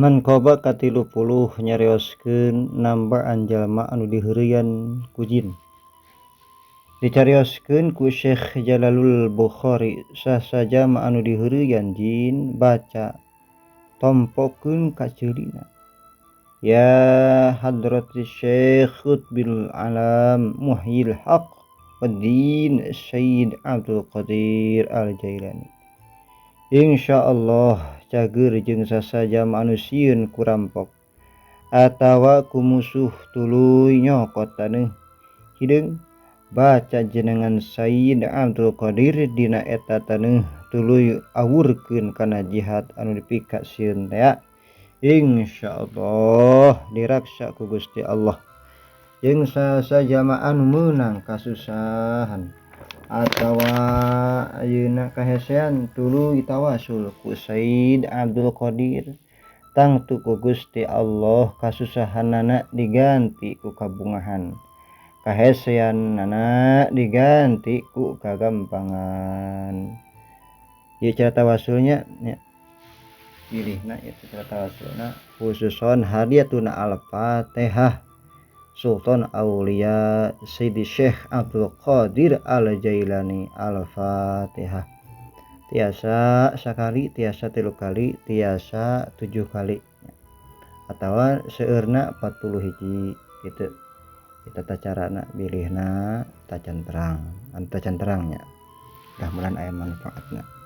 Manqabah ka-30 nyarioskeun nambaan jalma anu diheureuyan ku jin. Dicarioskeun ku Syekh Jalalul Bukhari sasa jalma anu diheureuyan jin baca tompokeun ka ceulina. Ya hadrati Syekh Qutbil Alam Muhyil Haq Waddin Sayyid Abdul Qadir Al-Jailani. Insyaallah cager jeung sasaja anu sieun ku rampok atawa ku musuh tuluy nyokot taneuh hideung baca jenengan Sayyid Abdul Qadir dina eta taneuh tuluy awurkeun kana jihad anu dipika sieun tea. Insyaallah diraksa ku Gusti Allah jeung sasaja anu meunang kasusahan atawa ayeuna kahesean tuluy tawasul ku Sayyid Abdul Qadir tangtu ku Gusti Allah kasusahanana diganti ku kabungahan kaheseanana diganti ku kagampangan. Ieu cara tawasulnya nya pilihna ieu cara tawasulna khususon hadiatuna Al-Fatihah Sultan Aulia Sayyidi Syekh Abdul Qadir Al-Jailani. Al-Fatihah tiasa sakali, tiasa 3 kali, tiasa 7 kali atawa seueurna 40 hiji gitu. Kita tata carana bilihna tacan terang, anu tacan terangnya mudah-mudahan aya manfaatna.